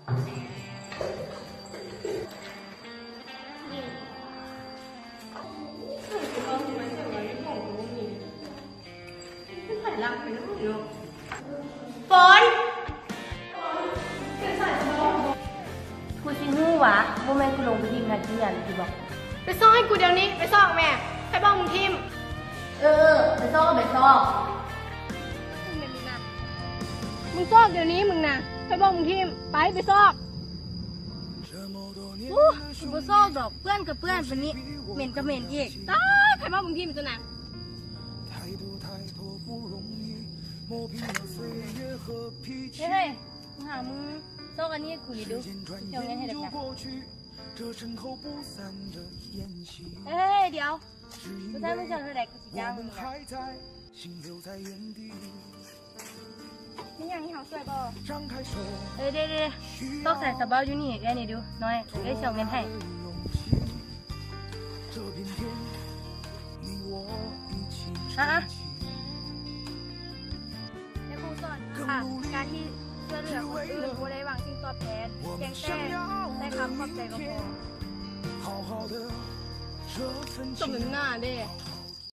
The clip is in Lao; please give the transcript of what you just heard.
ຝົນ! ກູຊິຮູ້ຫວາ ບໍ່ແມ່ນກູລົງໄປຫຼິ້ນຫັ້ນທີ່ຫຍັງຕິບໍ? ໄປຊອກໃຫ້ກູດຽວນີ້ ໄປຊອກແມ່ ໃຜບອກມຶງຖິ້ມ? ເອີ ເອີ ໄປຊອກ ໄປຊອກ ມຶງຊອກດຽວນີ້ມຶງນະ ໃຜບອກມຶງຖິ້ມ? ໄປ ໄປຊອກ. ອູ້ ກູບໍ່ຊອກດອກ ເປື້ອນກະເປື້ອນປານນີ້ ເໝັນກະເໝັນອີກ. ຕາຍ ໃຜບອກມຶງຖິ້ມຊັ້ນນະ? ເຮີ້ຍ ເຮີ້ຍ ມຶງຫາມຶງຊອກອັນນີ້ໃຫ້ກູນີ້ດູ ຊິເອົາເງິນໃຫ້ດອກນະ. ເຮີ້ຍ ດຽວ ກູໃຊ້ມຶງເຈົ້າເທົ່າໃດ ກູຊິຈ້າງມຶງນະ. ມີຫຍັງໃຫ້ເຮົາຊ່ວຍບໍ່? ເອີ ເດ້ໆ ຊອກສາຍສະເບົາຢູ່ນີ້ ເອື້ອຍນີ້ດູ ນ້ອຍ ເອື້ອຍຊິເອົາເງິນໃຫ້. ອາ ອາ ແມ່ຄູສອນວ່າ ການທີ່ຊ່ວຍເຫຼືອຄົນອື່ນບໍ່ໄດ້ຫວັງສິ່ງຕອບແທນ ພຽງແຕ່ໄດ້ຄຳຂອບໃຈກໍພໍ. ສົມນ້ຳໜ້າເດ້.